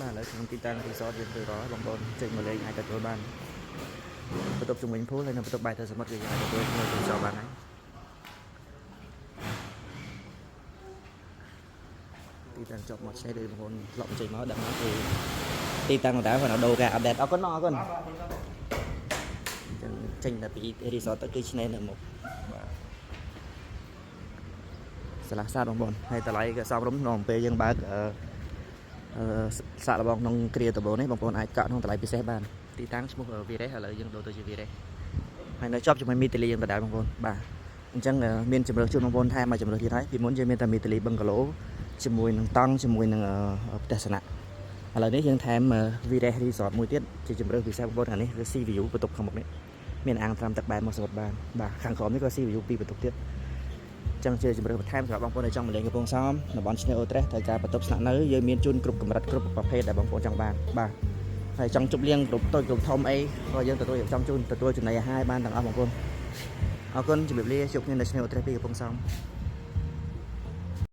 បាទឥឡូវក្នុងទីតាំង resort យើងទៅរកបងប្អូនចេញមកលេងអាចទទួលបានបន្ទប់ជំនាញ pool ហើយនៅបន្ទប់បែរទៅសមុទ្រគឺយើងអាចទទួលនៅ resort បានហើយទីតាំងជាប់មកឆ្នេរដូចបងប្អូនធ្លាប់ចេញមកដឹងមកគឺទីតាំងដដែលគាត់ដូរការ update អរគុណអរគុណអញ្ចឹងចេញតែពី resort ទៅគឺឆ្នេរនៅមុខបាទស្លាស់ស្អាតបងប្អូនហើយតម្លៃក៏សមរម្យក្នុងពេលយើងបើកអឺអឺសាកល្បងក្នុងគ្រាដំបូងនេះបងប្អូនអាចកក់ក្នុងតម្លៃពិសេសបានទីតាំងឈ្មោះវីរេសឥឡូវយើងដូរទៅជាវីរេសហើយនៅជាប់ជាមួយមីតលីយើងដដែលបងប្អូនបាទអញ្ចឹងមានជំរើសជូនបងប្អូនថែមមួយជំរើសទៀតហើយពីមុនយើងមានតែមីតលីបឹងកាឡូជាមួយនឹងតង់ជាមួយនឹងផ្ទះសំណាក់ឥឡូវនេះយើងថែមវីរេស resort មួយទៀតជាជំរើសពិសេសបងប្អូនខាងនេះគឺ sea view បន្ទប់ខាងមុខនេះមានអាងត្រាំទឹកបែបមកសមុទ្របានបាទខាងក្រោមនេះក៏ sea view ពីរបន្ទប់ទៀតចឹងជាជំរើសបន្ថែមសម្រាប់បងប្អូនដែលចង់មកលេងកំពង់សោមតំបន់ឆ្នេរអូត្រេសត្រូវការបន្ទប់ស្នាក់នៅយើងមានជូនគ្រប់កម្រិតគ្រប់ប្រភេទដែលបងប្អូនចង់បានបាទហើយចង់ជប់លៀងគ្រប់តូចគ្រប់ធំអីក៏យើងទទួលរៀបចំជូនទទួលចំណីអាហារបានទាំងអស់បងប្អូនអរគុណជម្រាបលាជួបគ្នានៅឆ្នេរអូត្រេសពីកំពង់សោម។